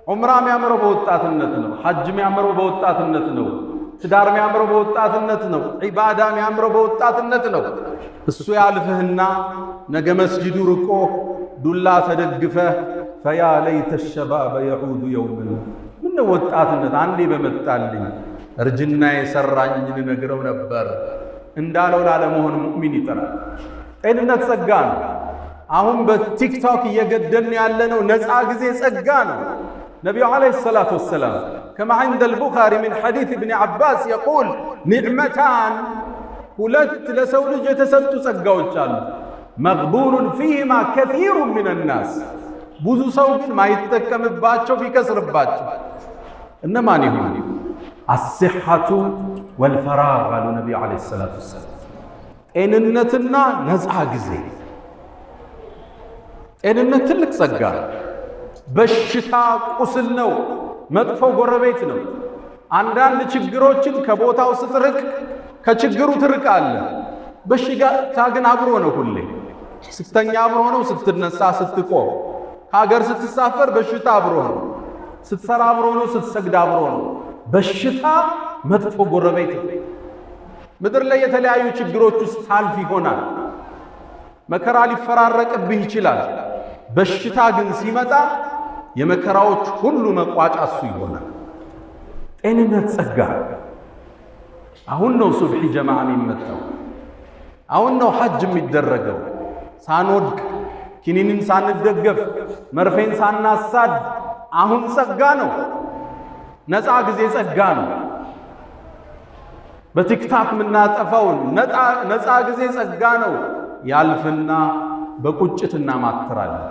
ዑምራ የሚያምረው በወጣትነት ነው። ሐጅ የሚያምረው በወጣትነት ነው። ትዳር የሚያምረው በወጣትነት ነው። ዒባዳ የሚያምረው በወጣትነት ነው። እሱ ያልፍህና ነገ መስጂዱ ርቆ ዱላ ተደግፈህ فيا ليت الشباب يعود يوما፣ ምነው ወጣትነት አንዴ በመጣልኝ፣ እርጅና የሰራኝን ነግረው ነበር እንዳለው ላለመሆን ሙእሚን ይጥራል። ጤንነት ጸጋ ነው። አሁን በቲክቶክ እየገደልን ያለነው ነፃ ጊዜ ጸጋ ነው። ነቢዩ عليه الصلاة والسلام كما عند البخاري من حديث ابن عباس يقول نعمتان፣ ሁለት ለሰው ልጅ የተሰጡ ጸጋዎች አሉ። مغبون فيهما كثير من الناس፣ ብዙ ሰው ግን ማይጠቀምባቸው ቢከስርባቸው እነማን ይሆን? الصحة والفراغ አሉ ነቢዩ عليه الصلاة والسلام። ጤንነትና ነፃ ጊዜ። ጤንነት ትልቅ ጸጋ ነው። በሽታ ቁስል ነው፣ መጥፎ ጎረቤት ነው። አንዳንድ ችግሮችን ከቦታው ስትርቅ ከችግሩ ትርቃለህ። በሽታ ግን አብሮ ነው ሁሌ። ስተኛ አብሮ ነው፣ ስትነሳ፣ ስትቆም፣ ከሀገር ስትሳፈር በሽታ አብሮ ነው። ስትሰራ አብሮ ነው፣ ስትሰግድ አብሮ ነው። በሽታ መጥፎ ጎረቤት ነው። ምድር ላይ የተለያዩ ችግሮች ውስጥ ታልፍ ይሆናል። መከራ ሊፈራረቅብህ ይችላል። በሽታ ግን ሲመጣ የመከራዎች ሁሉ መቋጫ እሱ ይሆናል። ጤንነት ጸጋ። አሁን ነው ሱብሒ ጀማዓ የሚመጣው። አሁን ነው ሐጅ የሚደረገው። ሳንወድቅ፣ ኪኒንን ሳንደገፍ፣ መርፌን ሳናሳድ አሁን ጸጋ ነው። ነፃ ጊዜ ጸጋ ነው። በቲክታክ የምናጠፋውን ነፃ ጊዜ ጸጋ ነው። ያልፍና በቁጭት እናማትራለን።